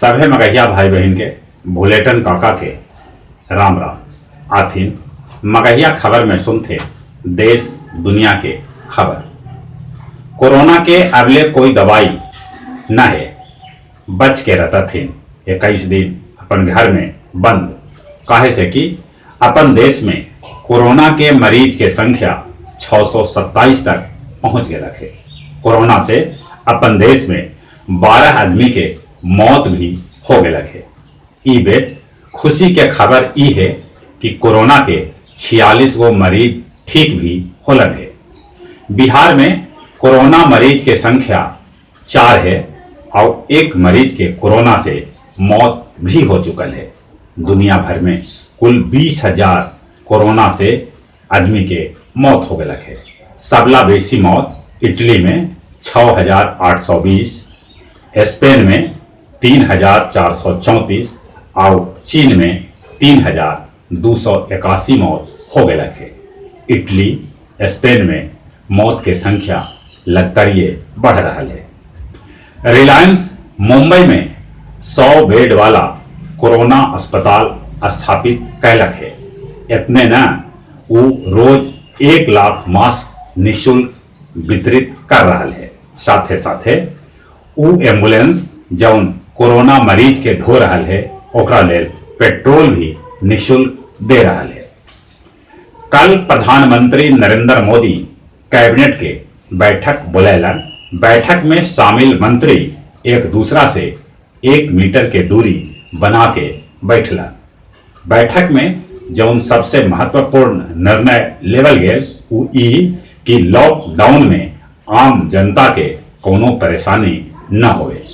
सभे मगहिया भाई बहिन के भुलेटन काका के राम राम। आथिन मगहिया खबर में सुनथे देश दुनिया के खबर। कोरोना के अबले कोई दवाई न है, बच के रहतथिन 21 दिन अपन घर में बंद, काहे से कि अपन देश में कोरोना के मरीज के संख्या 627 तक पहुंच गया है। कोरोना से अपन देश में 12 आदमी के मौत भी हो गया है। ई बेर खुशी के खबर ई है कि कोरोना के 46 गो मरीज ठीक भी होलन है। बिहार में कोरोना मरीज के संख्या 4 है और 1 मरीज के कोरोना से मौत भी हो चुकल है। दुनिया भर में कुल 20,000 कोरोना से आदमी के मौत हो गया है। सबला बेसी मौत इटली में 6,820, स्पेन में 3,434 और चीन में 3,281 मौत हो गया है। इटली स्पेन में मौत के संख्या लगातार बढ़ रहा है। रिलायंस मुंबई में 100 बेड वाला कोरोना अस्पताल स्थापित कैलक है। इतने न वो रोज 1 लाख मास्क निःशुल्क वितरित कर रहा है। साथे साथे वो एम्बुलेंस जौन कोरोना मरीज के ढो रहा है ओकरा लेल पेट्रोल भी निःशुल्क दे रहा है। कल प्रधानमंत्री नरेंद्र मोदी कैबिनेट के बैठक बुलैलन। बैठक में शामिल मंत्री एक दूसरा से 1 मीटर के दूरी बना के बैठलन। बैठक में जौन सबसे महत्वपूर्ण निर्णय लेवल गेल उ ई कि लॉकडाउन में आम जनता के कोनो परेशानी न होवे।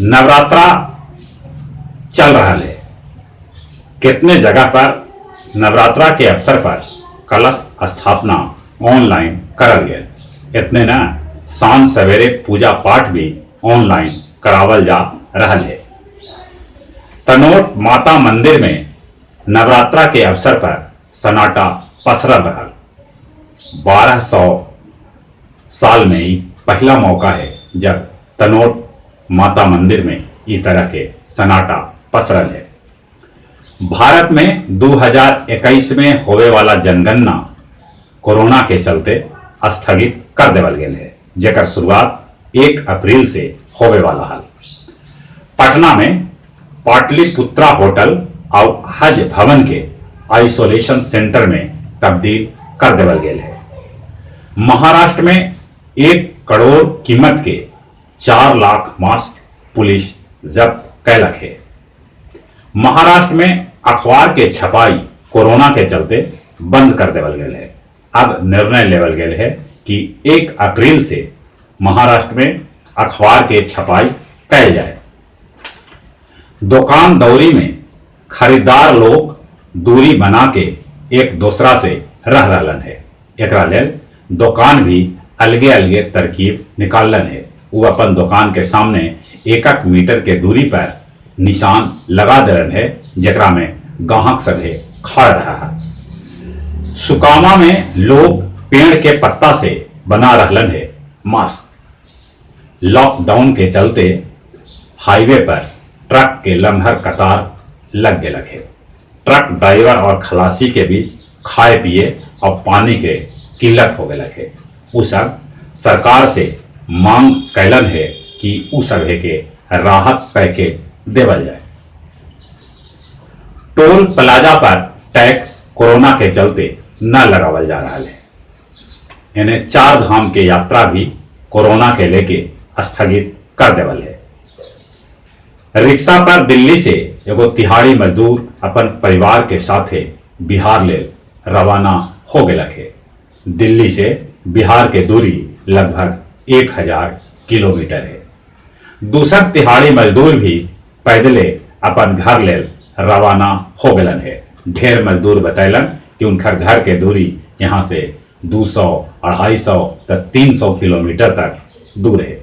नवरात्रा चल रहा है। कितने जगह पर नवरात्रा के अवसर पर कलश स्थापना ऑनलाइन करल गेल। इतने न सांझ सवेरे पूजा पाठ भी ऑनलाइन करावल जा रहा है। तनोट माता मंदिर में नवरात्रा के अवसर पर सन्नाटा पसरल रहा। 1200 साल में ही पहला मौका है जब तनोट माता मंदिर में इस तरह के सन्नाटा पसरल है। भारत में 2021 में होवे वाला जनगणना कोरोना के चलते स्थगित कर देवल गेल है, जेकर शुरुआत 1 अप्रैल से होवे वाला हल। पटना में पाटलिपुत्रा होटल और हज भवन के आइसोलेशन सेंटर में तब्दील कर देवल गेल है। महाराष्ट्र में 1 करोड़ कीमत के 4 लाख मास्क पुलिस जब्त कैलक है। महाराष्ट्र में अखबार के छपाई कोरोना के चलते बंद कर देवल गेल है। अब निर्णय लेवल गेल है कि 1 अप्रैल से महाराष्ट्र में अखबार के छपाई कैल जाए। दुकान दौरी में खरीदार लोग दूरी बना के एक दूसरा से रह रहलन है। एकरा लेल दुकान भी अलगे अलगे तरकीब निकालन है। वो अपन दुकान के सामने 1 मीटर के दूरी पर निशान लगा देलन है, जेकरा में गाहक सभे खड़ रहा है। सुकामा में लोग पेड़ के पत्ता से बना रहलन है मास्क। लॉकडाउन के चलते हाईवे पर ट्रक के लम्हर कतार लग गए है। ट्रक ड्राइवर और खलासी के बीच खाए पिए और पानी के किल्लत हो गए है। उ सब सरकार से मांग कैलन है कि उ सभे के राहत पैकेज देवल जाए। टोल प्लाजा पर टैक्स कोरोना के चलते न लगावल जा रहा है। यानी 4 धाम के यात्रा भी कोरोना के लेके स्थगित कर देवल है। रिक्शा पर दिल्ली से एगो तिहाड़ी मजदूर अपन परिवार के साथे बिहार ले रवाना हो गया है। दिल्ली से बिहार के दूरी लगभग 1000 किलोमीटर है। दूसर तिहाड़ी मजदूर भी पैदले अपन घर ले रवाना हो गलन है। ढेर मजदूर बतैलन कि उनकर घर के दूरी यहाँ से 200, 250 तक 300 किलोमीटर तक दूर है।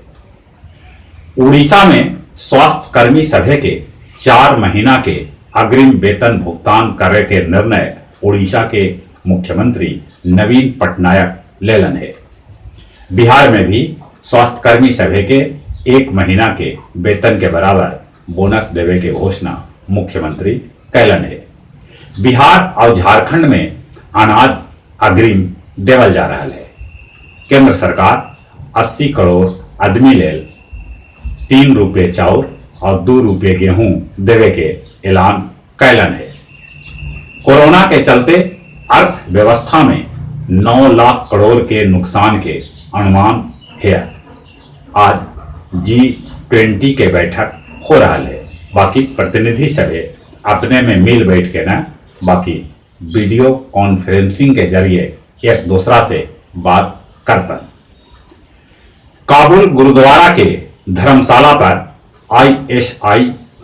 उड़ीसा में स्वास्थ्य कर्मी सभे के 4 महीना के अग्रिम वेतन भुगतान करे के निर्णय उड़ीसा के मुख्यमंत्री नवीन पटनायक लेलन है। बिहार में भी स्वास्थ्य कर्मी सभे के 1 महीना के वेतन के बराबर बोनस देवे के घोषणा मुख्यमंत्री कैलन हे। बिहार आउ झारखंड में अनाज अग्रिम देवल जा रहल हे। केंद्र सरकार 80 करोड़ आदमी लेल 3 रुपये चाउर और 2 रुपये गेहूं देवे के ऐलान कैलन हे। कोरोना के चलते अर्थव्यवस्था में 9 लाख करोड़ के नुकसान के अनुमान है। आज G20 के बैठक हो रहा है, बाकी प्रतिनिधि सभे अपने में मिल बैठ के न बाकी वीडियो कॉन्फ्रेंसिंग के जरिए एक दूसरा से बात करतन। काबुल गुरुद्वारा के धर्मशाला पर ISI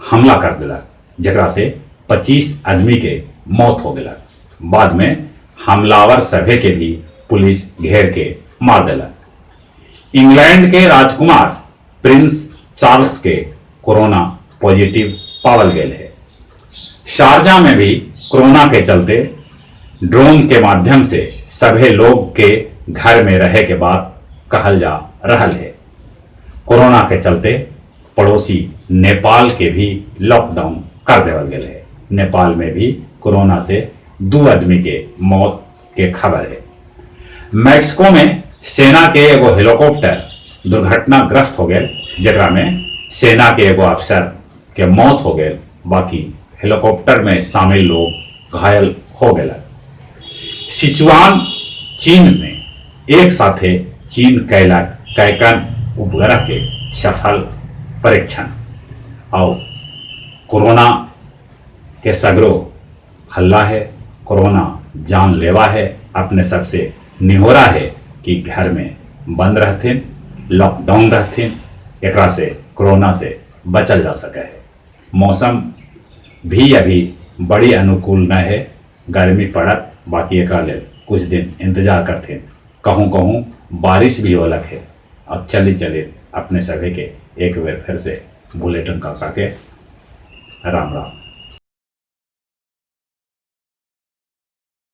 हमला कर दिला, जकरा से 25 आदमी के मौत हो गया। बाद में हमलावर सभे के भी पुलिस घेर के मार दिला। इंग्लैंड के राजकुमार प्रिंस चार्ल्स के कोरोना पॉजिटिव पावल गए है। शारजा में भी कोरोना के चलते ड्रोन के माध्यम से सभे लोग के घर में रहे के बाद कहल जा रहल है। कोरोना के चलते पड़ोसी नेपाल के भी लॉकडाउन कर देवल गए है। नेपाल में भी कोरोना से 2 आदमी के मौत के खबर है। मैक्सिको में सेना के एगो हेलीकॉप्टर दुर्घटनाग्रस्त हो गए, जकरा में सेना के एगो अफसर के मौत हो गए, बाकी हेलीकॉप्टर में शामिल लोग घायल हो गए। सिचुआन चीन में एक साथे चीन कैलक कैकन उपग्रह के सफल परीक्षण। और कोरोना के सगरो हल्ला है, कोरोना जानलेवा है। अपने सबसे निहोरा है कि घर में बंद रहथिन, लॉकडाउन रहथिन, एकरा से कोरोना से बचल जा सके है। मौसम भी अभी बड़ी अनुकूल न है, गर्मी पड़त, बाकी एकरा लेल कुछ दिन इंतजार करथिन। कहूँ कहूँ बारिश भी होलक है। अब चली चले अपने सभी के एक बार फिर से बुलेटिन काका के राम राम।